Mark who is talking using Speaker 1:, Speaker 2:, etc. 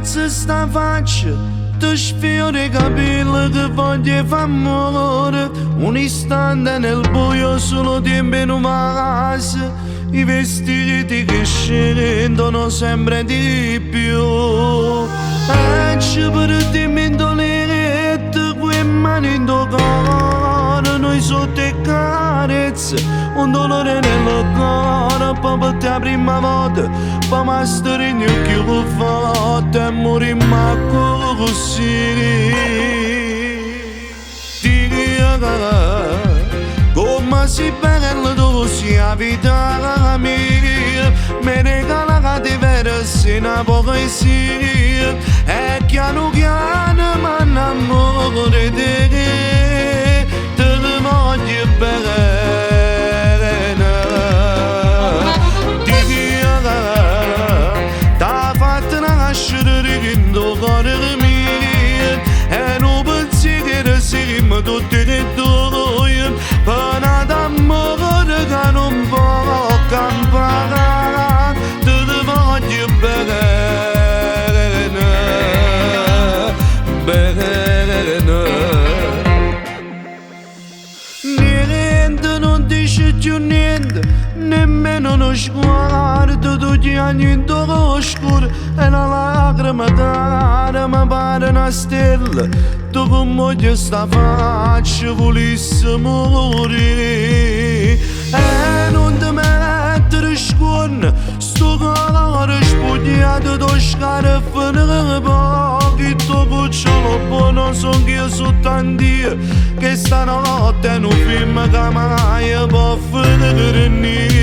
Speaker 1: T'accarezza sta faccia, ti sfiora i capelli che voglio fa amore. Un istante nel buio solo tempo in un vaso, i vestiti che scendono sempre di più. E ci perdiamo in letto, quei mani in cuore, noi sotto e carezze, un dolore nel cuore, poi per te la prima volta, poi mi stringo più forte e morimmo così. Come si bella tu sia la vita mia, mi regala diversi una poesia, e piano piano mi innamoro di te, te voglio bene. Dio, t'ha fatto nascere dentro cuore mio, e non pensiero siamo tutti e due, per un amore che non può campare, te voglio bene, bene. Niente, non dice più niente, nemmeno uno sguardo, tu ti in oscuro, e una lacrima cara mi pare una stella, tu come sta faccia volessi morire, e non ti mettere scorno, sto cuore spogliato, tu scarpe ne pochi, tu cucciolo buono, son io su tanti, che stanotte è un film che mai può finire.